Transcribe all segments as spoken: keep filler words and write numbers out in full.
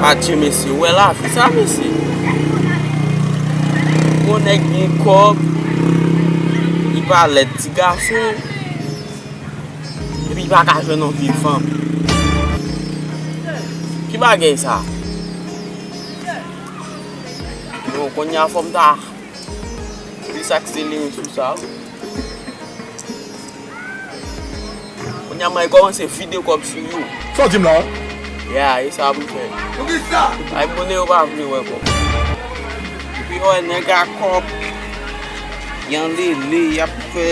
Adje mesye, ou wè lavi sa mesye. Yon nèg gen kòb, li pa lèd ti gason, epi li pa ka jwenn yon vye fanm. Ki bagay sa? Bon, kounye a fò m ta plis akselere sou sa. Kounye a mwen kòmanse vide kòb sou yo. Sa w di m la? Ya, e sa pou fè. Pou ki sa? Ay, bonè yo pa vle wè kòb. Epi yo wè nèg a kòb, y anlele, y ap fè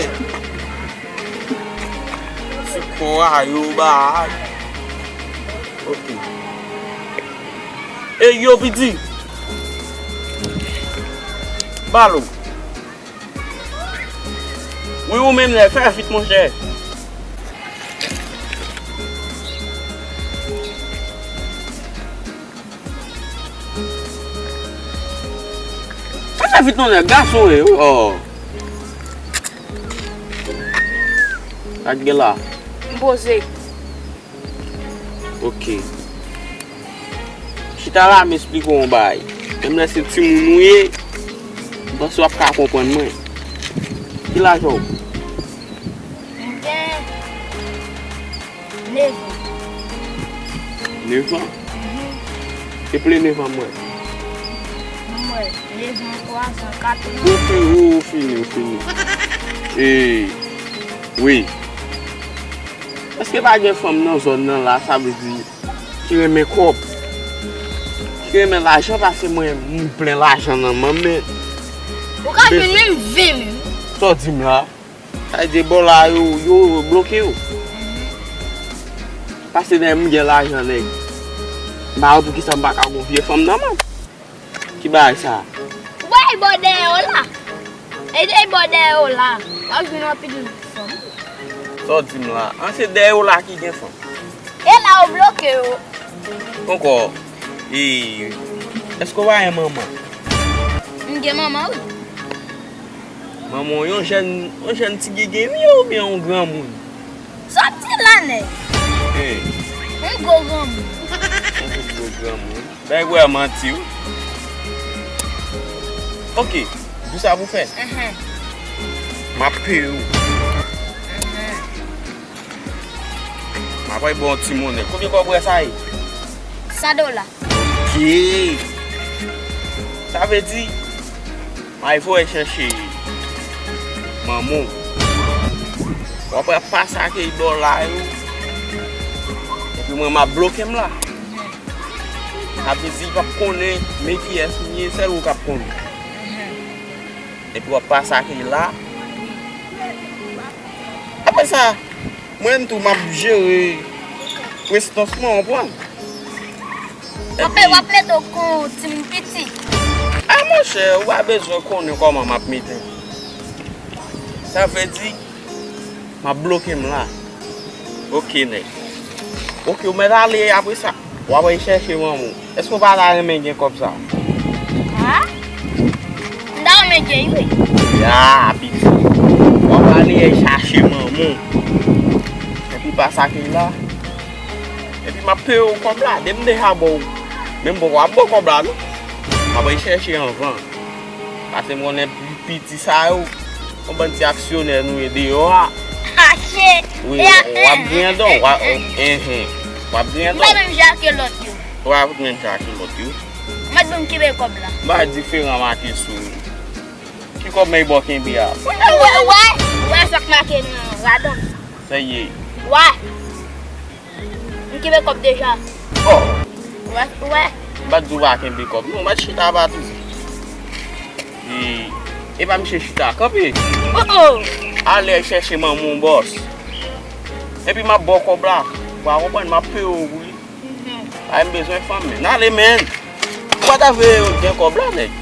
sou kò a yo, bay. Ok. Ey, yo, piti. Balo. Wi, ou menm, nèg, fè vit, monchè. Fè vit, non, nèg, gason, e, oh. Sa k gen la? M poze. Ok. Chita la, m esplike w yon bagay. Menm lè se timoun ou ye, m panse w ap ka konprann mwen. Ki laj ou? M gen nèf an. Nèf an? Mhm. Eple nèf an, mwen. Mwen, nèf an, twa an, kat an. Ou fi-, ou fini, ou fini. E, wi. Èske pa gen fanm nan zòn nan la, sa vle di, ki renmen kòb, ki renmen lajan, paske mwen, m plen lajan nan men m, men. Ou ka jwenn menm ven mil. Sa w di m la? Sa vle di bò la, yo, yo bloke yo. Paske dèyè m gen lajan, nèg. M pa wè poukisa m pa ka gon vye fanm nan men. Ki bagay sa? Ou pa e bò dèyè w la. E de bò dèyè w la. W ap jwenn anpil fanm. Sa w di m la? An, se dèyè w la ki gen fanm. E la yo bloke yo. Ankò, e, èske w pa gen manman? M gen manman, wi. Manman w yon jèn, yon jèn ti gigin, wi, oubyen yon granmoun? Sa w ap di la, nèg? Hey. Yon gwo granmoun. Yon gwo granmoun. Bay wè manti, wi. Ok, di sa pou fè. Mhm. M ap peye w. Mhm. M ap bay bon ti monnen. Konbyen kòb wè sa ye? San dola. Ok. Sa vle di, m al voye chèche manman w. W ap pase ak dola yo. Epi mwen, m ap bloke m la. Sa vle di, li p ap konnen men kiyès m ye, sèl ou k ap konnen. Epi w ap pase ak li la. Apre sa, mwen menm tou, m ap jere prestans mwen, w konprann? W ap, w ap mete w kon timoun piti. A, monchè, ou pa bezwen konnen kòman m ap mete m. Sa vle di, m ap bloke m la. Ok, nèg. Ok, ou mèt ale apre sa. W ap al chèche manman w. Èske w pa ta renmen gen kòb sa? Ha? M ta renmen gen, wi. Ya, piti. W ap ale chache manman w. Epi pase ak li la. Epi m ap peye w kòb la. Depi m deja ba w. Men m poko ap ba w kòb la, non. M ap al chèche anvan. Paske m konnen piti sa yo, yon bann ti aksyonè nou ye deyò a. Ache! Wi, w ap griyen dan, w ap, enhen. W ap griyen dan. M pa menm jan ke lòt yo. Ou pa fout menm jan ke lòt yo. Mwen di m kenbe kòb la. M pa diferan make sou. Ki kòb men bò kenbe a? Ou wè, ou wè, ou wè sa k make nan radòm. Sa ye? Wè. M kenbe kòb deja. Oh. Wè, wè. M pa t di w pa kenbe kòb. Non, m pa t chita pa tou. E, e pa misye chita, kanpe. Oh, oh. Ale chèche manman w, bòs. Epi m ap ba w kòb la. Ou pa konprann, m ap peye w pou li. Mhm. Ay, m bezwen fanm, men. N ale, men. Ou pa ta vle gen kòb la, nèg.